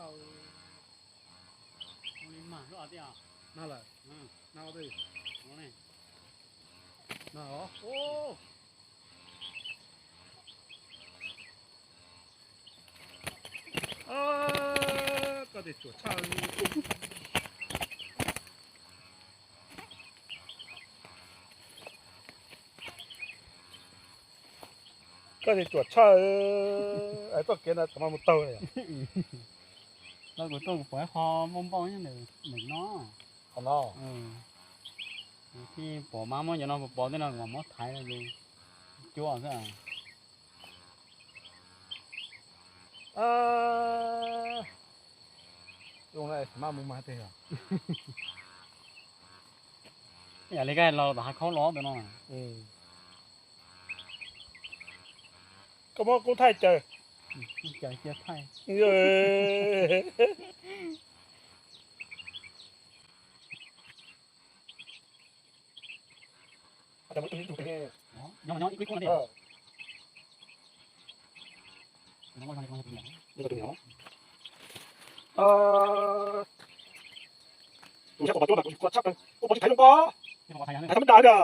ມາແລ້ວ ມາເອົາຕິ ມາເລີຍ ອືມ ມາເອົາຕິ ມານີ້ ມາເອົາ ໂອ້ ເອີ ກໍໄດ້ຕົວະເຊົາ ກໍໄດ້ຕົວະເຊົາ ໄອ້ຕົວະເກນນະ ສະມາມຸດເຕົານີ້ ລາວກໍຕ້ອງປອຍຄອມບ້ອງໆ ຫຍັງໜຶ່ງເນາະ ເນາະ ເອີ ທີ່ປອມາໝົດຢູ່ເນາະ ປອມນີ້ເນາະ ໝົດໄທແລ້ວຢູ່ ຈົວຊະ ເອີ ລົງໄດ້ມາ ມຶງມາແຕ່ ນີ້ ອັນນີ້ກໍເຮົາຫາເຂົາລໍໄປເນາະ ເອີ ກໍມາກຸງໄທເຈີ ເຈີເຈີໄທ ເອີ ທຳມະດາເດີ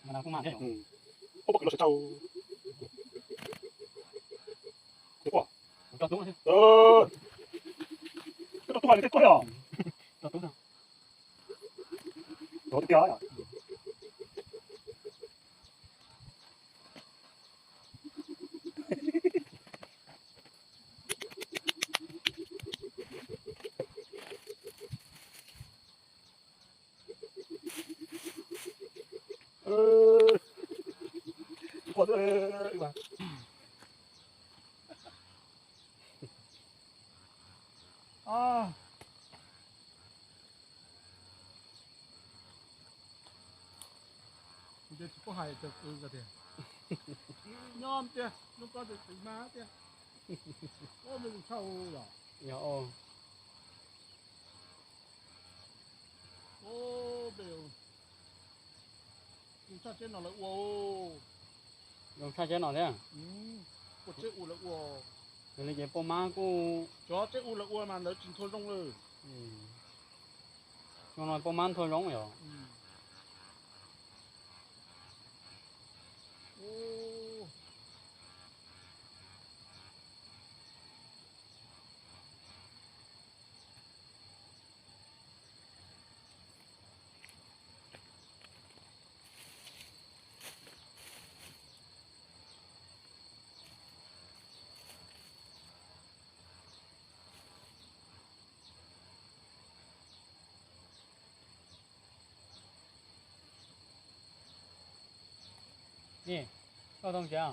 ມານານມາກເດ້ ອືມ ໂອ້ ບັກກິໂລເຊເຈົ້າ ເຈັບບໍ່? ເອີ ເຈັບຕົວນີ້ ເຈັບຕົວເນາະ ເຈັບຕົວເນາະ ໂດນເຕີ ເອີ ຂໍໂທດເດີ ອ້າ ເດຊິບໍ່ໃຫ້ເຈົ້າອື່ນກະເດ ຍອມເຕະ ລູກກໍຈະມາເຕະ ໂອ້ ແມ່ນເຊົາລະ ຍາໂອ ໂອ້ ເບວ ລຸງຊາເຈັນນອນລະ ໂອ້ ລຸງຊາເຈັນນອນເດ ອືມ ກົດເຈອູລະ ໂອ້ ເດລະເຈໂປມາກູ ຈອເຈອູລະ ໂອ້ ມາເລີຍ ຈິງໂທລົງເລີຍ ອືມ ນ້ອຍໆ ປະມານຖ້ວຍລົງຢູ່ ອືມ ໂອ້ ນີ້ ເຂົ້າຕ້ອງເຈົ້າ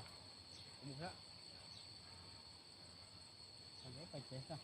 ອັນນີ້ເພື່ອ ອັນນີ້ໄປເກັບຊະ.